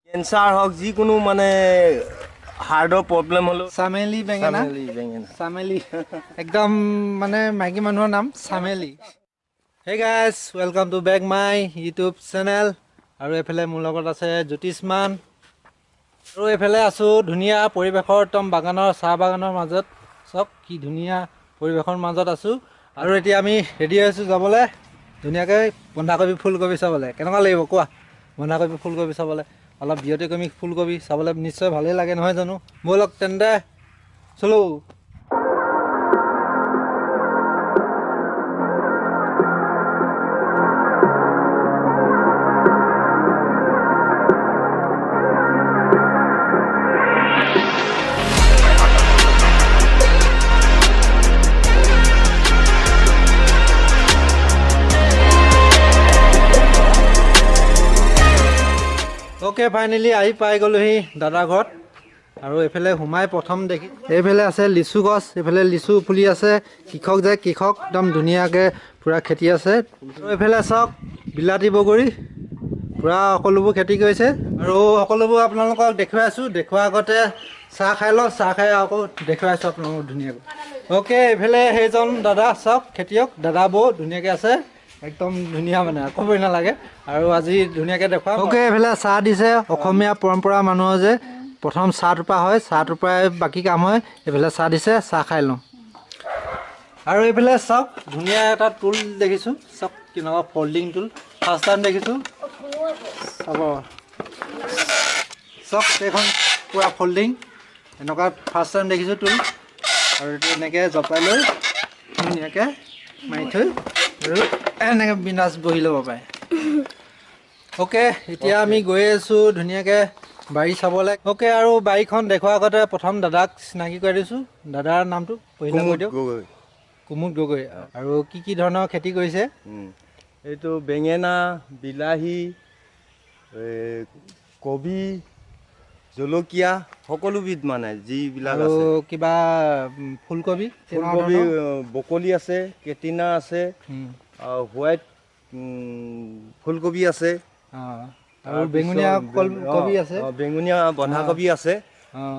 Cancer হওক যিকোনো মানে হাৰ্টৰ প্ৰব্লেম হ'লেও চামেলি বেঙেনা, চামেলি একদম মানে মাইকী মানুহৰ নাম চামেলি। Hey guys, welcome to back my YouTube channel. আৰু এইফালে মোৰ লগত আছে জ্যোতিষ্মান। আৰু এইফালে আছোঁ ধুনীয়া পৰিৱেশৰ একদম বাগানৰ চাহ বাগানৰ মাজত। চাওক কি ধুনীয়া পৰিৱেশৰ মাজত আছোঁ। আৰু এতিয়া আমি ৰেডি হৈছোঁ যাবলৈ ধুনীয়াকৈ বন্ধাকবি ফুলকবি চাবলৈ। কেনেকুৱা লাগিব কোৱা? বন্ধাকবি ফুলকবি চাবলৈ অলপ ব্যতিক্ৰমী ফুলকবি চাবলৈ নিশ্চয় ভালেই লাগে নহয় জানো? ব'লক তেন্তে চলো। অ'কে, ফাইনেলি আহি পাই গ'লোহি দাদাৰ ঘৰত। আৰু এইফালে সোমাই প্ৰথম দেখি এইফালে আছে লিচু গছ, এইফালে লিচু ফুলি আছে। কৃষক যে কৃষক একদম ধুনীয়াকৈ পূৰা খেতি আছে। আৰু এইফালে চাওক বিলাতী বগৰী পূৰা সকলোবোৰ খেতি কৰিছে। আৰু সকলোবোৰ আপোনালোকক দেখুৱাই আছোঁ। দেখুওৱাৰ আগতে চাহ খাই লওঁ, চাহ খাই আকৌ দেখুৱাই আছোঁ আপোনালোকক ধুনীয়াকৈ। অ'কে, এইফালে সেইজন দাদা চাওক খেতিয়ক দাদা বৌ ধুনীয়াকৈ আছে, একদম ধুনীয়া মানে ক'বই নালাগে। আৰু আজি ধুনীয়াকৈ দেখুৱাম। অ'কে, এইফালে চাহ দিছে। অসমীয়া পৰম্পৰা মানুহৰ যে প্ৰথম চাহটোপা হয়, চাহটোৰ পৰাই বাকী কাম হয়। এইফালে চাহ দিছে, চাহ খাই লওঁ। আৰু এইফালে চাওক ধুনীয়া এটা টুল দেখিছোঁ। চাওক কেনেকুৱা ফল্ডিং টুল, ফাৰ্ষ্ট টাইম দেখিছোঁ। চাব চাওক এইখন পূৰা ফল্ডিং, এনেকুৱা ফাৰ্ষ্ট টাইম দেখিছোঁ টুল। আৰু এইটো এনেকৈ জপাই লৈ ধুনীয়াকৈ মাৰি থৈ আৰু এনেকৈ বিন্দাছ বহি ল'ব পাৰে। অ'কে, এতিয়া আমি গৈ আছোঁ ধুনীয়াকৈ বাৰী চাবলৈ। অ'কে, আৰু বাৰীখন দেখুৱাৰ আগতে প্ৰথম দাদাক চিনাকি কৰাই দিছোঁ। দাদাৰ নামটো পহিলা কৈ দিয়ক। গগৈ। কুমুদ গগৈ। আৰু কি কি ধৰণৰ খেতি কৰিছে? এইটো বেঙেনা, বিলাহী, কবি, জলকীয়া সকলোবিধ মানে যিবিলাক আৰু আছে। কিবা ফুলকবি? ফুলকবি বকলি আছে, কেটিনা আছে, হোৱাইট ফুলকবি আছে, আৰু বেঙুনীয়া কবি আছে, বেঙুনীয়া বন্ধাকবি আছে,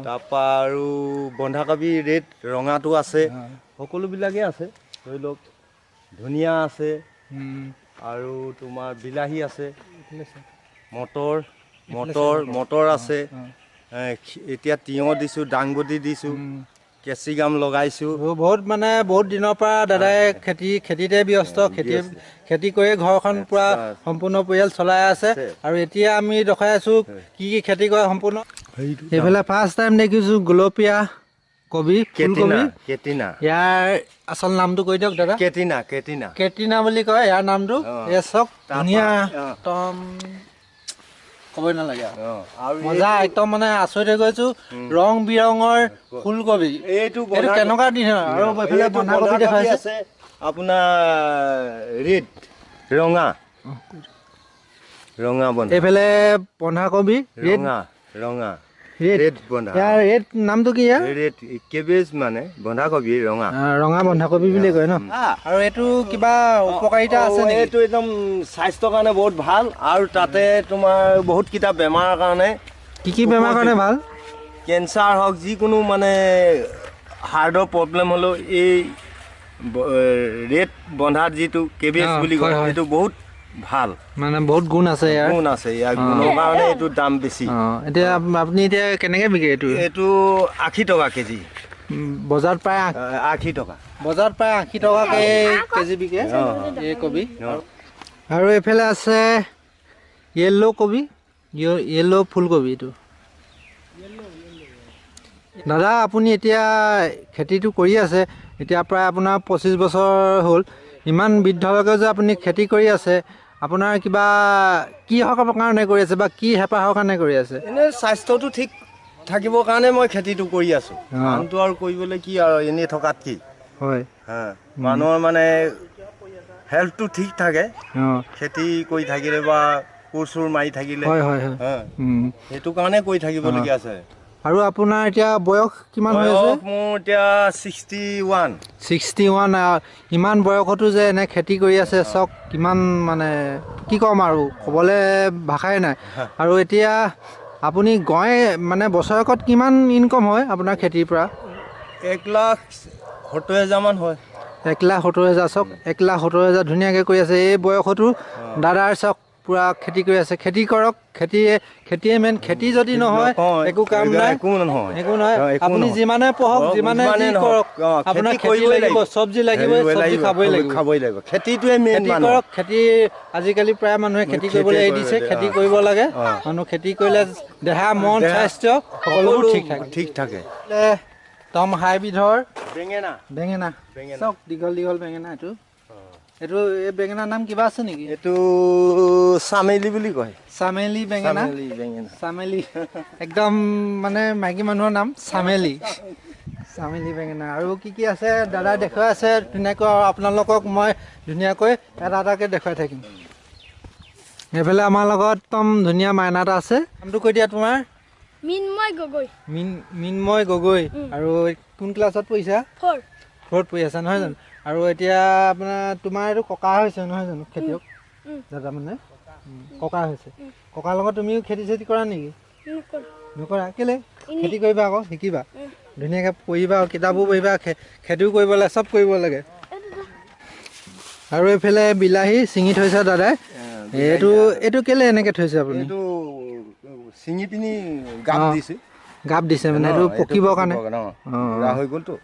তাৰপৰা আৰু বন্ধাকবি ৰেড ৰঙাটো আছে, সকলোবিলাকেই আছে। ধৰি লওক ধনিয়া আছে, আৰু তোমাৰ বিলাহী আছে, মটৰ মটৰ মটৰ আছে। এতিয়া তিয়ঁহ দিছোঁ, দাংবডি দিছোঁ, কেঁচিগাম লগাইছোঁ। বহুত মানে বহুত দিনৰ পৰা দাদাই খেতিতে ব্যস্ত, খেতি কৰিয়ে ঘৰখন পূৰা সম্পূৰ্ণ পৰিয়াল চলাই আছে। আৰু এতিয়া আমি দেখাই আছোঁ কি কি খেতি কৰে সম্পূৰ্ণ। এইফালে ফাৰ্ষ্ট টাইম দেখিছোঁ গোলপীয়া কবি, ফুলকবি। কেটিনা। ইয়াৰ আচল নামটো কৈ দিয়ক দাদা। কেটিনা, কেটিনা, কেটিনা বুলি কয় ইয়াৰ নামটো। এই চাওক ধুনীয়া একদম ক'বই নালাগে আৰু মজা একদম মানে আচৰিত হৈ গৈছোঁ। ৰং বিৰঙৰ ফুলকবি, এইটো এইটো কেনেকুৱা দিন। আৰু এইফালে বন্ধাকবি দেখাইছে আপোনাৰ ৰেড ৰঙা, ৰঙা বন্ধা। এইফালে বন্ধাকবি ৰঙা, ৰঙা ৰেড বন্ধা। ইয়াৰ ৰেড নামটো কি? ইয়াৰ ৰেড কেবেজ মানে বন্ধাকবি ৰঙা, ৰঙা বন্ধাকবি বুলি কয় ন। আৰু এইটো কিবা উপকাৰিতা আছে নেকি? এইটো একদম স্বাস্থ্যৰ কাৰণে বহুত ভাল। আৰু তাতে তোমাৰ বহুত কিটা বেমাৰৰ কাৰণে। কি কি বেমাৰৰ কাৰণে ভাল? কেঞ্চাৰ হওক যিকোনো মানে হাৰ্টৰ প্ৰব্লেম হ'লেও এই ৰেড বন্ধাৰ যিটো কেবেজ বুলি কয় সেইটো বহুত ভাল, মানে বহুত গুণ আছে ইয়াৰ। গুণ আছে ইয়াৰ, গুণৰ কাৰণে এইটো দাম বেছি। এতিয়া আপুনি এতিয়া কেনেকৈ বিকে এইটো? এইটো 80 টকা কেজি বজাৰত প্ৰায় 80 টকা। বজাৰত প্ৰায় 80 টকাকৈ কেজি বিকে এই কবি। আৰু এইফালে আছে য়েল্ল' কবি, য়েল্ল' ফুলকবি এইটো। দাদা আপুনি এতিয়া খেতিটো কৰি আছে, এতিয়া প্ৰায় আপোনাৰ 25 বছৰ হ'ল। ইমান বৃদ্ধলৈকে যে আপুনি খেতি কৰি আছে, আপোনাৰ কিবা কিহৰ কাৰণে কৰি আছে বা কি হেঁপাহৰ কাৰণে কৰি আছে? এনেই স্বাস্থ্যটো ঠিক থাকিবৰ কাৰণে মই খেতিটো কৰি আছোঁ। কামটো আৰু কৰিবলৈ কি আৰু এনেই থকাত কি হয়। মানুহৰ মানে হেল্থটো ঠিক থাকে খেতি কৰি থাকিলে বা কোৰ চোৰ মাৰি থাকিলে। হয় হয় হয়, সেইটো কাৰণে কৰি থাকিবলগীয়া আছে। আৰু আপোনাৰ এতিয়া বয়স কিমান হৈ আছে? মোৰ এতিয়া 61। 61। ইমান বয়সতো যে এনে খেতি কৰি আছে, চাওক কিমান মানে কি ক'ম আৰু, ক'বলৈ ভাষাই নাই। আৰু এতিয়া আপুনি গৈ মানে বছৰেকত কিমান ইনকম হয় আপোনাৰ খেতিৰ পৰা? 1,70,000মান হয়। 1,70,000। চাওক 1,70,000 ধুনীয়াকৈ কৰি আছে এই বয়সতো দাদাৰ। চাওক পূৰা খেতি কৰি আছে। খেতি কৰক, খেতিয়ে মেইন। খেতি যদি নহয় একো কাম নাই, একো নহয়, একো নহয়। আপুনি যিমানে পঢ়ক, যিমানে যি কৰক, আপোনাৰ খেতি লাগিব, চব্জি লাগিব, চব্জি খাবই লাগিব, খাবই লাগিব। খেতিটোৱে মেইন। খেতি কৰক। খেতি আজিকালি প্ৰায় মানুহে খেতি কৰিবলৈ এৰি দিছে। খেতি কৰিব লাগে মানুহ। খেতি কৰিলে দেহা মন স্বাস্থ্য সকলোবোৰ ঠিক থাকে, ঠিক থাকে। একদম হাইব্ৰীডৰ বেঙেনা, বেঙেনা চাওক, দীঘল দীঘল বেঙেনা। এইটো এইটো এই বেঙেনাৰ নাম কিবা আছে নেকি? এইটো চামেলি বুলি কয়। চামেলি বেঙেনা, চামেলি একদম মানে মাইকী মানুহৰ নাম চামেলি, চামেলি বেঙেনা। আৰু কি কি আছে দাদা দেখুৱাই আছে ধুনীয়াকৈ, আপোনালোকক মই ধুনীয়াকৈ এটা এটাকৈ দেখুৱাই থাকিম। এইফালে আমাৰ লগত একদম ধুনীয়া মাইনা এটা আছে। নামটো কৈ দিয়া তোমাৰ? মিন্ময় গগৈ। মিন্ময় গগৈ। আৰু কোন ক্লাছত পঢ়িছা? ফ'ৰত পঢ়ি আছা নহয় জানো? আৰু এতিয়া আপোনাৰ তোমাৰ এইটো ককা হৈছে নহয় জানো? খেতিয়ক দাদা মানে ককা হৈছে। ককাৰ লগত তুমিও খেতি চেতি কৰা নেকি? নকৰা? কেলে? খেতি কৰিবা আকৌ, শিকিবা ধুনীয়াকৈ, পঢ়িবা, কিতাপো পঢ়িবা, খেতিও কৰিব লাগে, চব কৰিব লাগে। আৰু এইফালে বিলাহী ছিঙি থৈছে দাদাই। এইটো এইটো কেলে এনেকৈ থৈছে আপুনি? এইটো ছিঙি পিনি গাপ দিছে, গাপ দিছে মানে এইটো পকিবৰ কাৰণে। বুঢ়া হৈ গ'লতো,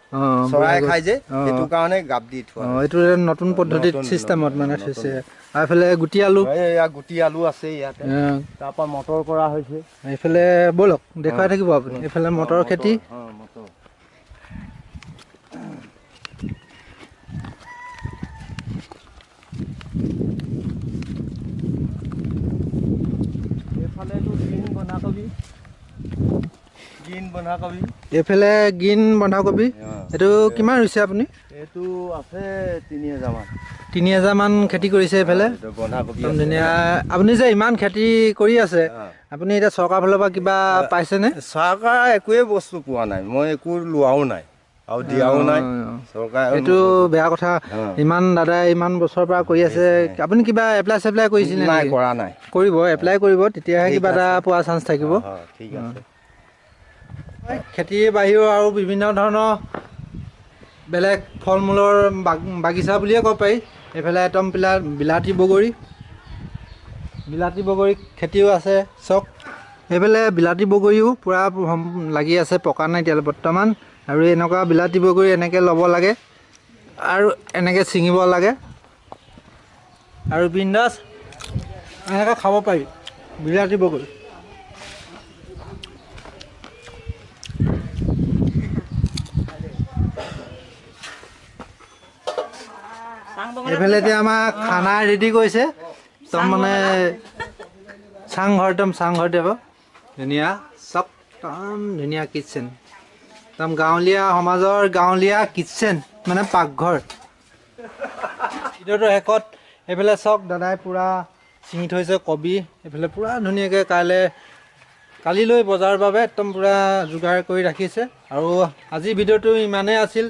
চৰাই খাই যে, সেইটো কাৰণে গাপ দি থোৱা। এইটো নতুন পদ্ধতিত চিষ্টেমত মানে থৈছে। আৰু এইফালে গুটি আলু, এইয়া গুটি আলু আছে ইয়াতে। তাৰপৰা মটৰ কৰা হৈছে। এইফালে ব'লক দেখুৱাই থাকিব আপুনি। এইফালে মটৰ খেতি। এইফালে গ্ৰীণ বন্ধাকবি। এইটো কিমান ৰুইছে আপুনি? এইটো আছে 3,000মান। 3,000মান খেতি কৰিছে এইফালে ধুনীয়া। আপুনি যে ইমান খেতি কৰি আছে, আপুনি এতিয়া চৰকাৰৰ ফালৰ পৰা কিবা পাইছেনে? চৰকাৰে একোৱে বস্তু পোৱা নাই, মই একো লোৱাও নাই আৰু দিয়াও নাই চৰকাৰে। এইটো বেয়া কথা। ইমান দাদাই ইমান বছৰৰ পৰা কৰি আছে, আপুনি কিবা এপ্লাই চেপ্লাই কৰিছিলে? নাই, কৰা নাই। কৰিব, এপ্লাই কৰিব, তেতিয়াহে কিবা এটা পোৱা চান্স থাকিব। ঠিক আছে। খেতিৰ বাহিৰেও আৰু বিভিন্ন ধৰণৰ বেলেগ ফল মূলৰ বাগিচা বুলিয়ে ক'ব পাৰি। এইফালে একদম বিলাতী বগৰী, বিলাতী বগৰী খেতিও আছে। চক এইফালে বিলাতী বগৰীও পূৰা লাগি আছে, পকা নাই এতিয়ালৈ বৰ্তমান। আৰু এনেকুৱা বিলাতী বগৰী এনেকৈ ল'ব লাগে আৰু এনেকৈ ছিঙিব লাগে আৰু বিন্দাছ এনেকৈ খাব পাৰি বিলাতী বগৰী। এইফালে এতিয়া আমাৰ খানা ৰেডি কৰিছে, একদম মানে চাংঘৰ, একদম চাংঘৰ দিব ধুনীয়া, চব একদম ধুনীয়া কিটচেন, একদম গাঁৱলীয়া সমাজৰ গাঁৱলীয়া কিটচেন মানে পাকঘৰ। ভিডিঅ'টোৰ শেষত এইফালে চাওক দাদাই পূৰা ছিঙি থৈছে কবি। এইফালে পূৰা ধুনীয়াকৈ কালিলৈ বজাৰৰ বাবে একদম পূৰা যোগাৰ কৰি ৰাখিছে। আৰু আজি ভিডিঅ'টো ইমানেই আছিল।